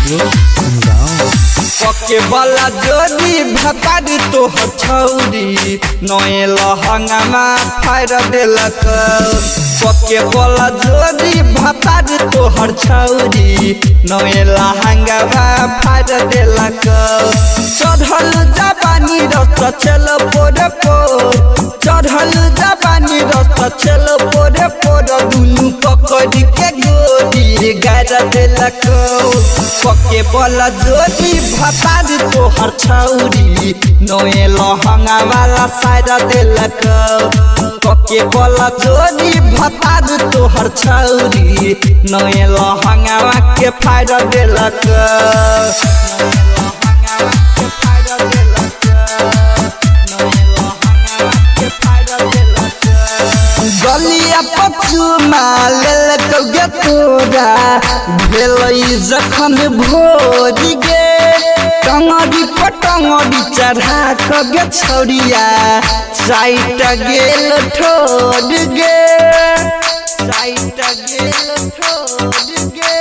Studio Umgaon. पके वाला जोड़ी भतारी तोहर छौरी नए लहंगामा फाड़ देलक। पके वाला जोड़ी भतारी तोहर छौरी नए लहंगामा फाड़ देलक। चढ़ल जवानी रस चल पोर पोर, चढ़ल जवानी रस चल पोर पोर, दुनू पकड़ के गोरी गाड़ देलक। पके वाला जोड़ी भतारी तोहर छौरी नए लहंगा वाला साइड देलक। पके वाला जोड़ी भतारी तोहर छौरी नए लहंगा के फाड़ देलक। गलिया पचुमा लेलक गे तोरा भेलै जखन भोर गे, टंगरी पटंगरी चढ़ा क गे छौरिया साइट गेल ठोर गे, साइट गेल ठोर गे,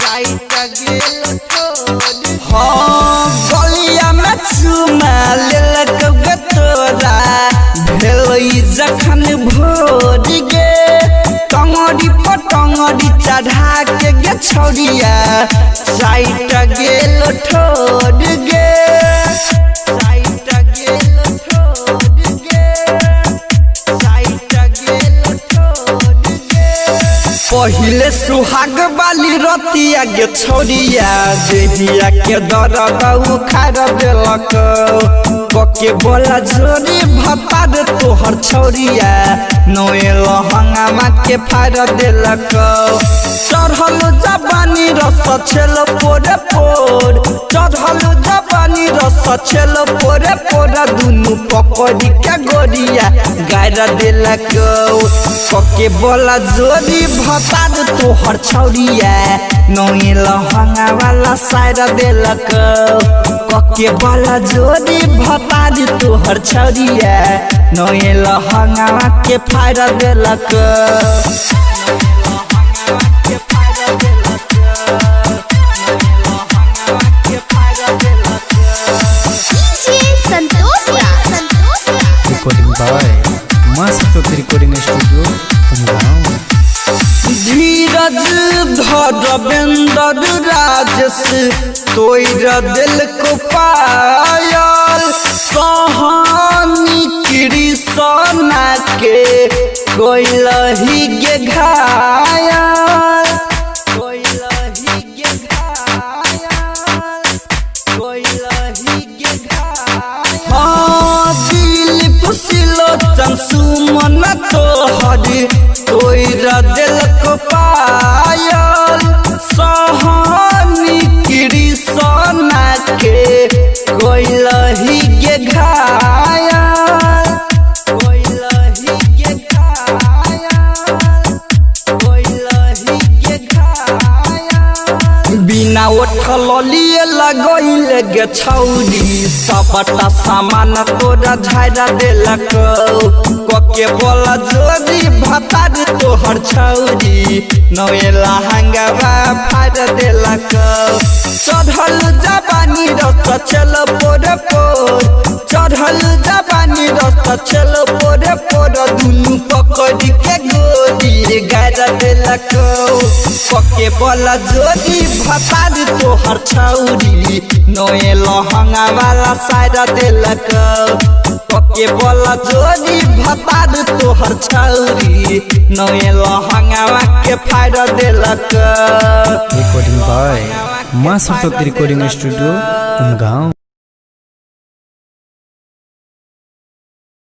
साइट गेल ठोर। हाँ गलिया में चुमा लेलक गे तोरा भेलै जखन भोर गे, टंगरी पटंगरी चढ़ा के गे छौरिया साइट गेल ठोर गे, साइट गेल ठोर गे, साइट गेल ठोर गे। पहिले सुहाग वाली रतिया गे छौरिया देहिया के दर्द उखाड़ देलक। पके बोला जोड़ी भतार तोहर छौरिया नए लहंगामा के फाड़ देलक। चढ़ल जवानी रस छेल पोर पोर, चढ़ल जवानी रस छेल पोर पोर, दुनू पकड़ी के गोरिया गाड़ देलक। पके बोला जोड़ी भतार तोहर छौरिया नए लहंगा वाला साइड देलक। पके बोला जोड़ी भतार तोहर छौरिया नए लहंगा के फाड़ देलक। Santosh Santosh. Recording by Maa Saraswati recording studio Umgaon. Dheeraj Dharmendra Rajesh तोड़ दिल को पायल, कहानी कृष्णा के कोइलही गे घायल, कोइलही गे घायल, कोइलही गे घायल। हाँ दिलीप सिलोचन सुमन तोहर तोड़ दिल को पायल, सहनी कृष्णा के कोइलही गे घायल, कोइलही गे घायल, कोइलही गे घायल। बिना उठल लिए लगैल गे छौरी सबटा सामान तोरा झाड़ा देलक। पके बोला जोड़ी भतार तोहर छौरी नए लहंगावा फाड़ देलक। चढ़ल जवानी रस चल पोर पोर, चढ़ल जवानी रस चल पोर पोर, दुनू पकड़ के गोरी गाड़ देलक। पके बोला जोड़ी भतार तोहर छौरी नए लहंगा वाला साइड देलक। पके बोला जोड़ी भतार तोहर छौरी नए लहंगा के फाड़ देलक। Recording by Maa Saraswati recording studio Umgaon.